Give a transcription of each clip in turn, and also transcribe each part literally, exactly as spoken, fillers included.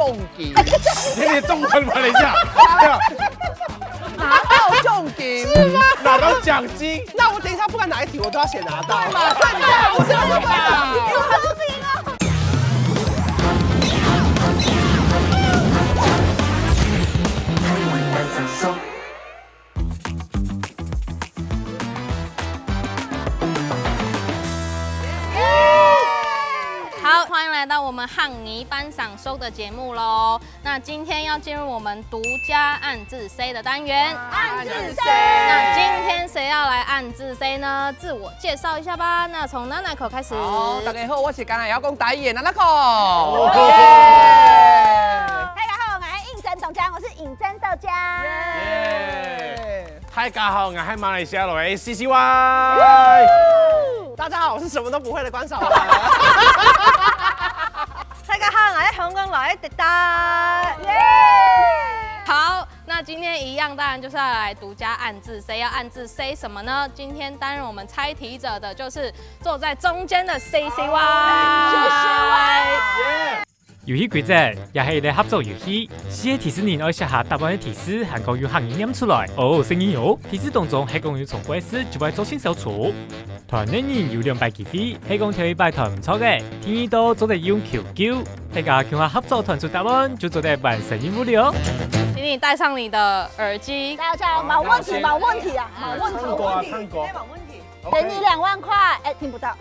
獎金。你連中文嘛，等一下，拿到獎金，是嗎？拿到獎金。那我等一下不管哪一題，我都要先拿到。对嘛，所以你看，我是不是不能？好，欢迎来到我们汉语班上说的节目喽。那今天要进入我们独家暗自say的单元。暗自say。那今天谁要来暗自say呢？自我介绍一下吧。那从娜娜口开始。好，大家好，我是刚才要讲台语的娜娜口。耶！大家好，我是应征豆浆，我是应征豆浆。耶！大家好，我是马来西亚来的 C C Y。大家好，我是什么都不会的关少文。大家好，我是香港来的达达。耶！好，那今天一样，当然就是要来独家暗自say，要暗自say什么呢？今天担任我们猜题者的就是坐在中间的 C C Y。就是Y。游戏规则也系一个合作游戏，四个提示人爱写下答案个提示，还讲用客语念出来，哦，声音哦。提示当中系讲有错个字，就会造成小错。 团个人有两摆机会，系讲头一摆团毋错个，第二到做得用求救。大家共下合作团出答案，就做得完成任务了哦。请你戴上你的耳机。大家加油，冇问题，冇问题啊，冇问题。唱歌啊，唱歌。给你两万块，哎，听不到。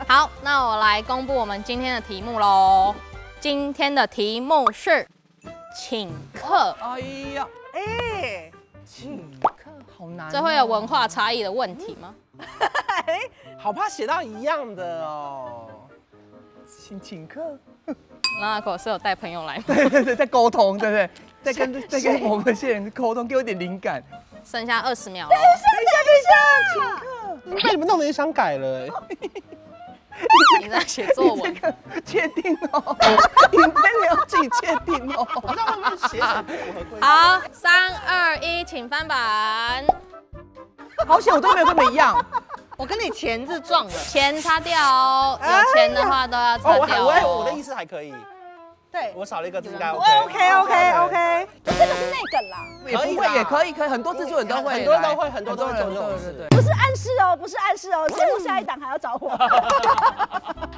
好，那我来公布我们今天的题目喽。今天的题目是请客。哎呀，哎，请客好难哦。这会有文化差异的问题吗？好怕写到一样的哦。请请客，那可是有带朋友来吗？对对对，在沟通，对不对？在跟在跟我们这些人沟通，给我一点灵感。剩下二十秒了。等一下，等一下，请客。被你们弄得也想改了欸。你在写作文？你这个确定哦？你真的要自己确定哦？好像我们写什么不合规矩。好，三二一，请翻板。好险，我都没有跟你们一样。我跟你钱是撞的。钱擦掉哦，有钱的话都要擦掉哦。哦，我还我还我的意思还可以。对，我少了一个字应该 OK。OK OK OK，这个是那个啦。也不会，可以啦，也可以，可以，很多制作人都会啦，很多人都会，很多人都会做这种事。对对对。不是暗示哦，不是暗示哦，节目下一档还要找我。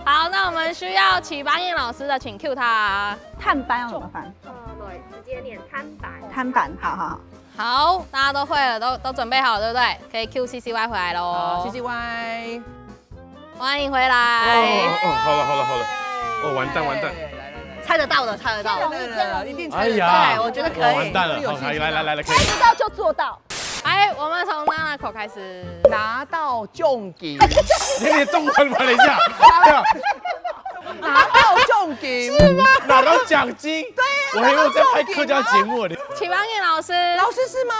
好，那我们需要齐巴燕老师的，请 cue 他。探班要怎么翻？呃，对，直接念探班。探班，好好好。好，大家都会了，都都准备好了，对不对？可以 cue C C Y 回来喽。好，C C Y。欢迎回来。哦哦，好了好了好了，哦，完蛋完蛋。猜得到的，猜得到的，真容易，真容易。一定猜得到。哎呀，对，我觉得可以。哇，完蛋了，好，来来来来，可以。猜得到就做到。哎，我们从娜娜口开始。拿到奖金。你连中文嘛，等一下，对啊。拿到奖金。是吗？拿到奖金？对啊，我还以为我在拍客家节目呢。齐巴燕老师。老师是吗？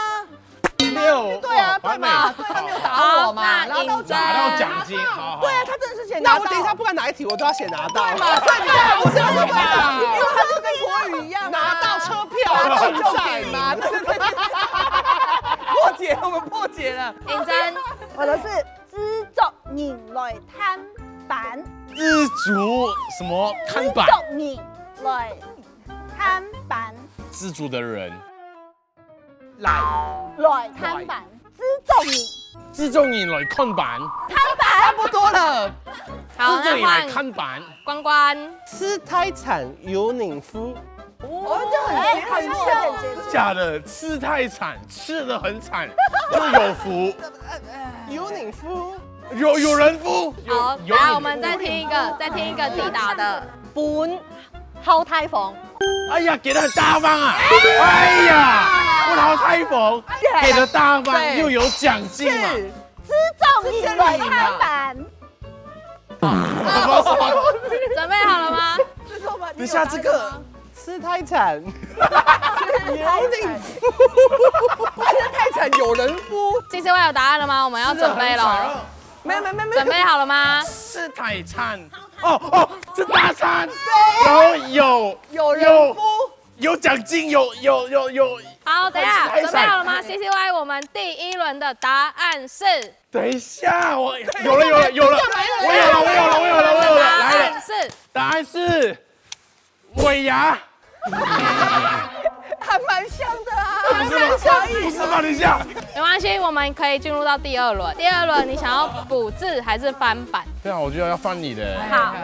没有。对啊，对嘛，对，他没有打我嘛，好，那然后到奖，拿到奖金，好好。对啊，他真的是先拿到。那我等一下不管哪一题，我都要先拿到。对嘛，所以你看我是不是不敢？因为他就跟国语一样啊，拿到车票啊，进站嘛，对不对？破解，我们破解了。认真。我的是制作人来探班。制作什么？看板。制作人来探班。制作的人。来。来探班。制作人。制作人来看板。探班。差不多了。好，制作人来看板。那换关关。吃太惨有人扶。哦，这很接近，很像。真的假的？吃太惨，吃得很惨，就有福。有人扶。有有人扶。有好，有人扶。来，我们再听一个，再听一个地打的。本好太房。哎呀，给得很大方啊！哎呀，本好太房，给得大方，对。又有奖金嘛。是，制作人来探班。准备好了吗？等一下，这个吃太惨，有人扶。吃太惨有人扶。C C Y 有答案了吗？我们要准备了。没有没有没有没有。准备好了吗？吃太惨。哦哦，吃大餐。然后有有人扶。有奖金，有有有有。好，等一下，准备好了吗？C C Y，我们第一轮的答案是。等一下，我有了有了有了，我有了我有了我有了我有了，来了。答案是。答案是尾牙。还蛮像的啊。不是吗？不是吗？等一下。没关系，我们可以进入到第二轮。第二轮，你想要补字还是翻版？对啊，我觉得要翻你的。好，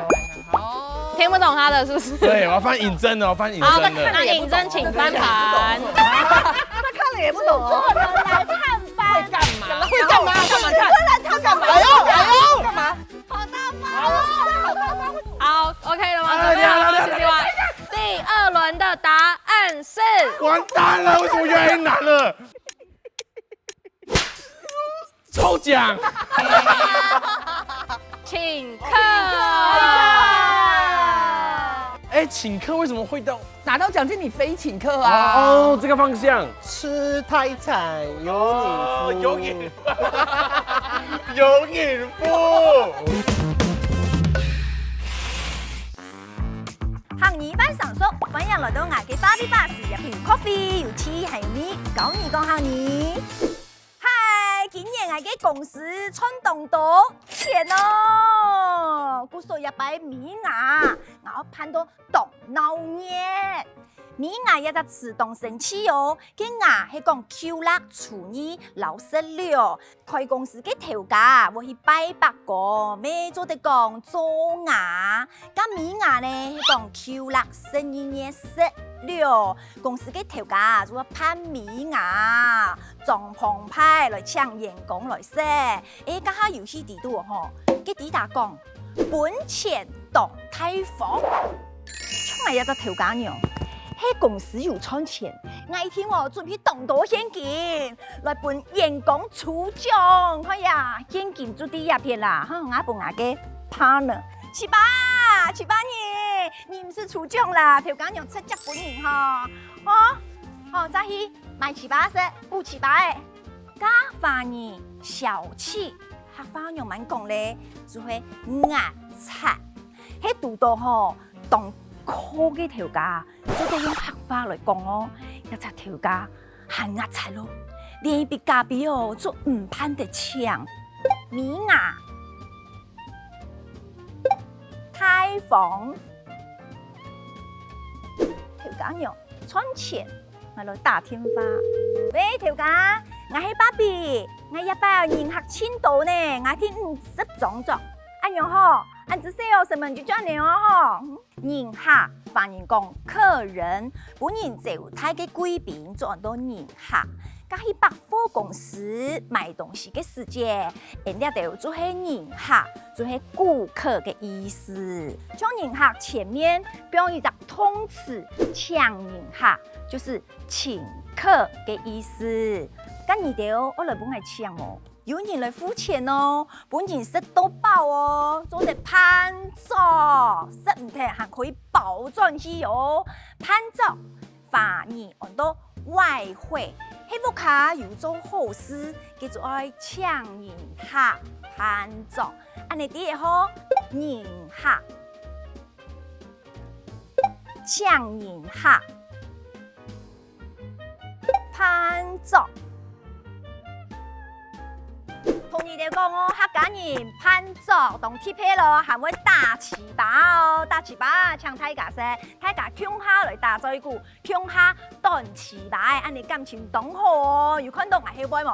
听不懂他的是不是？对，我要翻尹真的，我要翻尹真的。好，那尹真请翻盘。他看了也不懂哦。来看吧。会干嘛？会干嘛？干嘛看？他干嘛？哎呦，哎呦，干嘛？好大方哦，好大方。好，OK了吗？哎，准备好了吗？你好，你好。第二轮的答案是，完蛋了，为什么越来越难了？抽奖。请客。哎，请客为什么会到？拿到奖金你非请客啊？哦，这个方向。吃太惨，有你福。哦，有你 有人夫。客語萬生說，歡迎來到𠊎个芭比巴士，這邊有咖啡，有茶，還有米，教你講客語。嗨，今年𠊎个公司賺當多錢哦！故所這擺尾牙，𠊎辦到當鬧熱。尾牙這隻詞當生趣哦，該牙係講舊曆、初二摎十六。 開公司个頭家會去拜伯公，乜做得講做牙。該尾牙呢，係講舊曆十二月十六，公司个頭家就會辦尾牙，裝澎湃來請員工來食。欸，這下遊戲裡肚吼，該裡肚講，分錢當大方。像𠊎這隻頭家娘，係公司有賺錢，𠊎一定哦準備當多現金， 來分員工抽獎，看呀，現金就在這片啦，哈，𠊎分𠊎个partner。七八，七八你，你毋使抽獎啦，頭家娘直接分你哈。哦，好，再去買七八食，補七八个。該華語小氣，客話仰般講咧，就係齧齪。係堵到吼，當恘个頭家，做得用客話來講哦，這隻頭家 還齧齪咯，連杯咖啡哦，就毋盼得請。尾牙，大方，頭家娘賺錢，𠊎來打電話。喂，頭家，𠊎係芭比，𠊎這擺人客盡多呢，𠊎訂五十張桌。恁樣吼，恁仔細哦，成本就轉了哦吼。 人客，華語講客人，分人招待个貴賓就安到人客。該去百貨公司買東西个時節，𫣆這兜就係人客，就係顧客个意思。像人客前面放一隻動詞，請人客，就係請客个意思。該你兜愛來分𠊎請無？ 有人來付錢哦，分人食到飽哦，做得辦桌，食毋忒還可以包轉去哦。辦桌，華語安到外燴，係屋下有做好事，佢就愛請人客辦桌。恁呢知了吼，人客，請人客。 辦桌。同你兜講哦，客家人辦桌當特別咯，還會打粢粑哦，打粢粑請大家食，大家共下來打嘴鼓，共下端粢粑，恁呢感情當好哦。有看到𠊎後背無？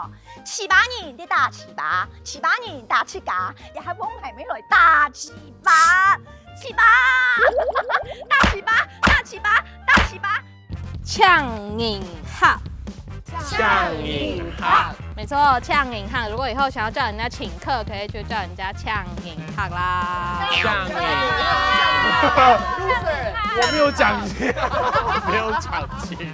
粢粑人在打粢粑，粢粑人打自家，這下換𠊎乜來打粢粑，粢粑，打粢粑，打粢粑，打粢粑。 請人客。請人客。没错，請人客。如果以后想要叫人家请客，可以就叫人家请人客啦。请人客。我没有奖金，没有奖金。